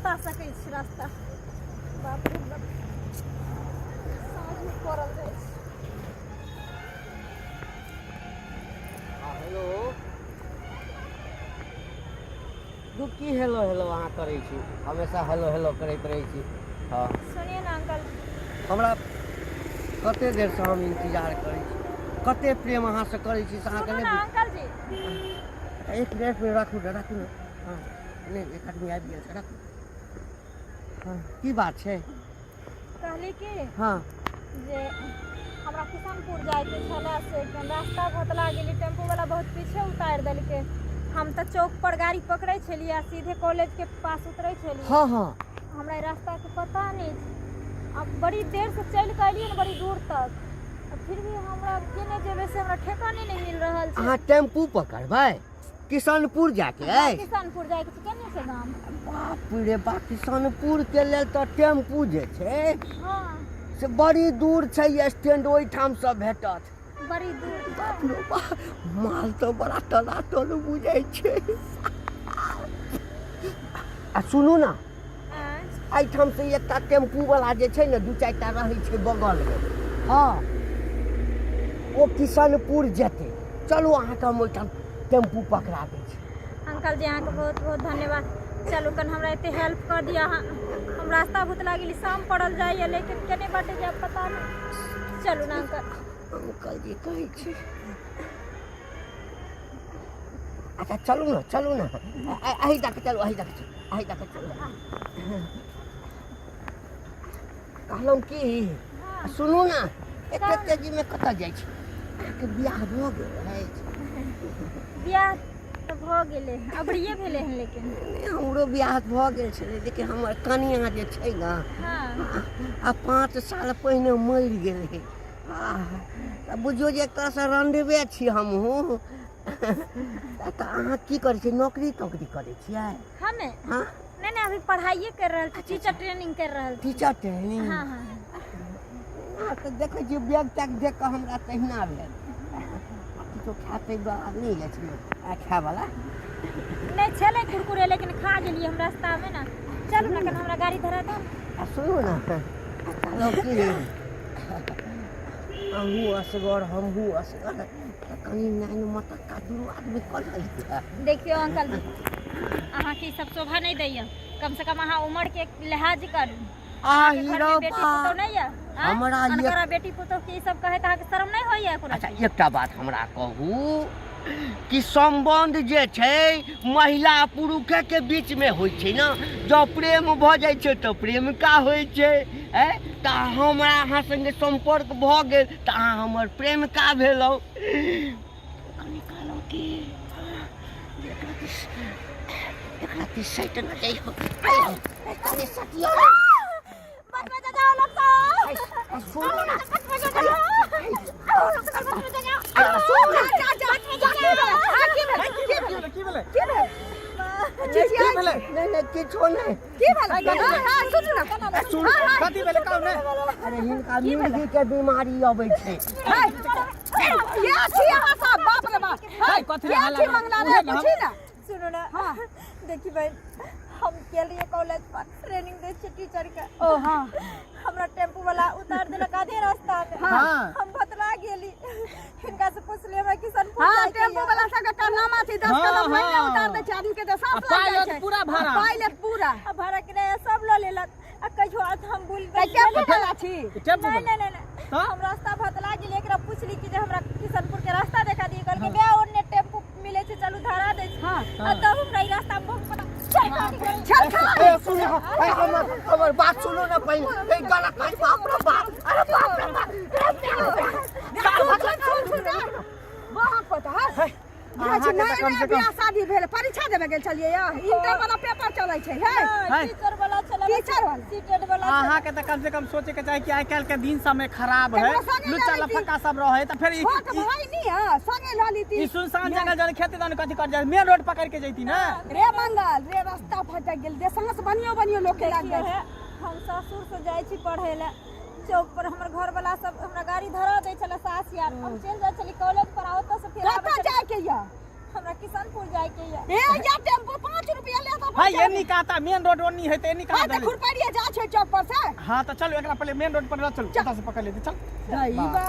बता सकै छी रास्ता। बाप रे बाप, साँझ पड़ल जाइ छै। हेलो, दू की हेलो हेलो अहाँ करै छी? हमेशा हेलो हेलो करैत रहै छी। हँ। सुनिए ना अंकल। हमरा कते देरसँ हम इंतजार करै छी, कते प्रेम अहाँसँ करै छी से अहाँके सुनू नहि ना बुझ अंकल जी। अच्छा, एक मिनट, एक मिनट राखू ने, राखू ने। हँ, नहि, एक आदमी आबि गेल छै, राखू। हँ, की बात छै? कहली कि हँ जे हमरा किशनपुर जाइके छलै, से रास्ता भतला गेली, टेम्पू वाला बहुत पीछे उतारि देलकै। हम तऽ चौक पर गाड़ी पकड़ै छलियै आ सीधे कॉलेजके पास उतरै छलियै। हँ हँ। हमरा ई रास्ताके पता नहि छै। आब बड़ी देरसँ चलि कऽ एलियै ने बड़ी दूर तक, आ फिर भी हमरा केने जेबै से हमरा ठेकाने नहि मिल रहल छै। अहाँ टेम्पू पकड़बै किशनपुर जाके हँ, अछि? किशनपुर जाइके छै, केने छै गाम? बाप रे बाप, किशनपुर के लेल तऽ टेम्पू जे छै हँ से बड़ी दूर छै स्टैंड, ओहिठामसँ भेटत। बड़ी दूर छै। बाप रे बाप, माल तऽ बड़ा टनाटन बुझै छै। आ सुनू ने, आँय? एहिठाम से एकटा टेम्पू वाला जे छै ने, दू चारिटा रहै छै बगलमे। हँ, ओ किशनपुर जेतै। चलू, अहाँके हम ओहिठाम टेम्पू पकड़ा दै छी। अंकल जी, अहाँके बहुत बहुत धन्यवाद। चलू, कन हमरा एते हेल्प कऽ दिअ अहाँ। हम रास्ता भुतला गेली, शाम पड़ल जाइए, लेकिन केने बाटे जायब पता नहि। चलू ने अंकल। अंकल जी कहै छी। अच्छा, चलू ने, चलू ने, एहि दऽ कऽ चलू, एहि दऽ कऽ चलू, एहि दऽ कऽ चलू। कहलहुँ की, सुनू ने, एते तेजीमे कतऽ जाइ छी? अहाँके बियाह भऽ गेल अछि? बियाह तऽ भऽ गेलै, अबरिये भेलै हन, लेकिन नहि, हमरो बियाह भऽ गेल छलै, लेकिन हमर कनियाँ जे छै ने, आ 5 साल पहिने मरि गेलै। आह, तऽ बुझियौ जे एक तरहसँ रंडवे छी हमहूँ। तऽ अहाँ की करै छियै? नौकरी तोकरी करै छियै? हमे? हँ। नहि नहि, अभी पढ़ाइए कर रहल छी, टीचर ट्रेनिंग कर रहल छी। Teacher training? हाँ हाँ। अहाँ तऽ देखै छियै, बैग तैग देख कऽ हमरा तहिना भेल। किछो खाय पीबै नहि अछि ने? आ खायवला नहि छलै कुरकुरे, लेकिन खा गेलियै हम रास्तामे ने। चलू ने, कनि हमरा गाड़ी धरा दू। आ सुनू ने, आ कहलहुँ की, अहूँ असगर, हमहूँ असगर, तऽ कनि नाइन मतक्का दुनू आदमी कऽ लेलियै। देखियौ अंकल जी, अहाँके ई सब शोभा नहि दैया। कम से कम अहाँ उम्र के लिहाज करू। आ अहाँके घर हीरो में बेटी पुतोह नहीं है? आँय? हमरा ये- अनकरा बेटी पुतोह के ई सब कहैत अहाँके शर्म नहीं होइया एको अच्छा, रत्ती? एकटा बात हमरा कहू कि सम्बन्ध जे छै महिला पुरुषे के बीच में होइ छै ने? जँ प्रेम भऽ जाइ छै तऽ प्रेमिका होइ छै। ऐ तऽ हमरा अहाँ संगे सम्पर्क भऽ गेल तऽ अहाँ हमर प्रेमिका भेलहुँ। कनि कहलहुँ कि जे एकरा दिस सटि ने जइहो। कनि सटियौ ने। बचबे जा जाओ लोग तो। ऐ, सुनू ने। बचबे जा जाओ लोग तो, बचबे जा जाओ। ऐ, सुनू ने। की भेलै? की भेल? की भेलै? नहि नहि, किछो नहि। की भेल? हाँ हाँ, सुनू ना। सुन। कथी भेलै, कहू ने। अरे, हिनका मिर्गी के बीमारी अबै छै। के छी अहाँ सब? बाप रे बाप। है, कथी के हल्ला छी करै? मंगला रे? उहे ने हम- पूछी ना। सुनू ना। देखी बहन, हम गेलियै कॉलेज पर, ट्रेनिंग दै छियै टीचर के। ओ हाँ। हमरा टेम्पू वाला उतार देलक आधे रास्ता में। हाँ। हम बतला गेली, हिनका से पूछली, हमरा किशनपुर हाँ, जाइके टेम्पू यऽ। वाला सबके कारनामा छै, 10 हाँ, कदम पहिने हाँ। उतार दै छै आदमी के तऽ आ साँस पाइ लागि जाइ लेत छै। पूरा भाड़ा। आ पाइ लेत पूरा। आ भाड़ा किराया सब लऽ लेलक आ कहियो आज हम भूल तऽ टेम्पू वाला छी? टेम्पू नहीं वाला? नहीं नहीं नहीं। तऽ? हम रास्ता भतला गेली, एकरा पूछली कि जे हमरा किशनपुर के रास्ता देखा दिए। कहलकै बे ओन्ने टेम्पू मिले छै, चलू धरा दै छै। हाँ। आ तब हमरा ई रास्ता में बहुत पता चल गाड़ी करी। चल खा। ए, सुनू, ए, हमर हमर बात सुनू ने पहिने। ए, गलत नहीं, बाप रे बाप, अरे बाप रे बाप, ए, सुन सुन सुन सुन, बहुत पता है। बुझै छी अहाँके तऽ नया कम नया से कम- बियाह शादी भेल, परीक्षा देबे गेल छलियै या इंटर वाला पेपर चलै छै हे? है। टीचर वाला छलै। टीचर वाला। सीटेड वाला छलै। अहाँके तऽ कम से कम सोचे के चाही कि आइ काल्हि के दिन समय खराब है, केकरो संगे लुच्चा लऽ लेती। लफक्का सब रहे तऽ फेर ई छोट भाई नी है, संगे लऽ लीती। ई सुनसान जगह जन खेती तन कथी कर जाए, मेन रोड पकड़ के जैती ना। रे मंगल रे, रास्ता भटक गेल दे, सांस बनियो बनियो लोक के लागि देखियौ जाइ छै। हे, हम सासुर से जाइ छी पढ़ै लए, चौक पर हमर घर वाला सब हमरा गाड़ी धरा दै छलै, सास यार। हम चलि जाइ छली कॉलेज पर आ ओतऽ से फेर आबै कतऽ छली। जाय के यऽ? हमरा किशनपुर जाय के यऽ। ए या टेम्पू 5 रुपया ले तऽ हाय एनी कहाँ मेन रोड ओनी है त एनी कहाँ हां त खुरपरिया जा छै चौक पर से। हां त चलू, एकरा पहिले मेन रोड पर ल चलू, ओतऽ से पकड़ लेते, चल। दैबा।